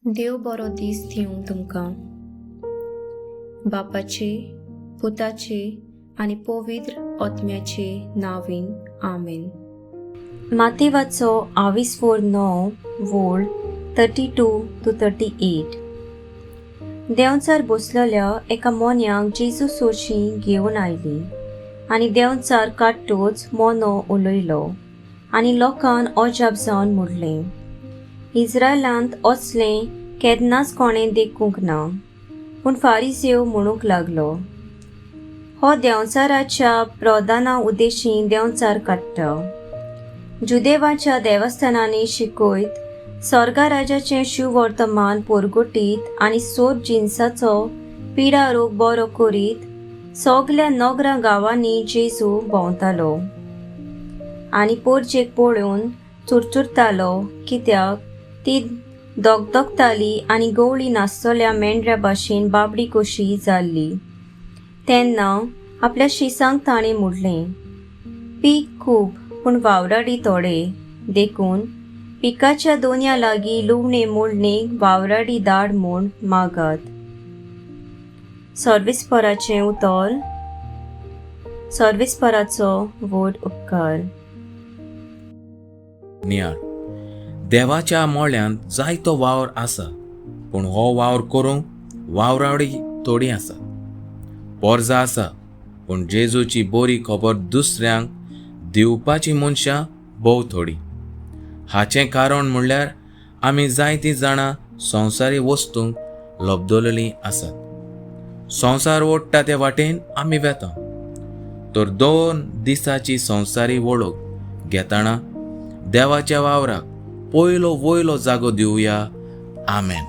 देव बरो दीस दिवं तुमकां. बापाचे, पुताचे आनी पवित्र आत्म्याचे नांवान, आमेन. मातेवाचो आविस्फोर 9 वोळ 32 to 38. देंवचार बसलेल्या एका मोन्याक जेजू सोरशीं घेवन आयली आनी देंवचार काडटूच मोनो उलयलो आनी लोकान अजाप जावन म्हणलें, इस्रायलांत असलें केन्नाच कोणें देखूंक ना. पूण फारिजेव म्हणूंक लागलो, हो देंवचाराच्या प्रधाना उद्देशीं देंवचार काडटा. जुदेवाच्या देवस्थानांनी शिकयत, स्वर्गराजाचें शुवर्तमान पोरगटीत आनी सोद जिनसाचो पिडा रोग बरो करीत सगल्या नगरां गांवांनी जेजू भोंवतालो आनी पोरजेक पळोवन चुरचुरतालो, कित्याक ती दगदगताली आनी गवळी नासतल्या मेंढऱ्या भाशेन बाबडी कशी जाल्ली. तेन्ना आपल्या शिसांक ताणें म्हणलें, पीक खूब पूण वावराडी थोडे. देखून पिकाच्या दोनया लागीं लुवणे मोडणेक वावराडी धाड म्हूण मागात. सर्वेस्पराचें उतर. सर्वेस्पराचो व्हड उपकार. नियाळ. देवाच्या मोळ्यांत जायतो वावर आसा, पूण हो वावर करूंक वावराडी थोडी आसा. पोरजा आसा, पूण जेजूची बरी खबर दुसऱ्यांक दिवपाची मनशां भोव थोडी. हाचें कारण म्हणल्यार आमी जायतीं जाणां संवसारी वस्तूंक लब्दलेलीं आसात. संवसार ओडटा ते वाटेन आमी वेता. तर 2 दिसाची संवसारी वळख घेतना देवाच्या वावराक पयलो वयलो जागो दिवया. आमेन.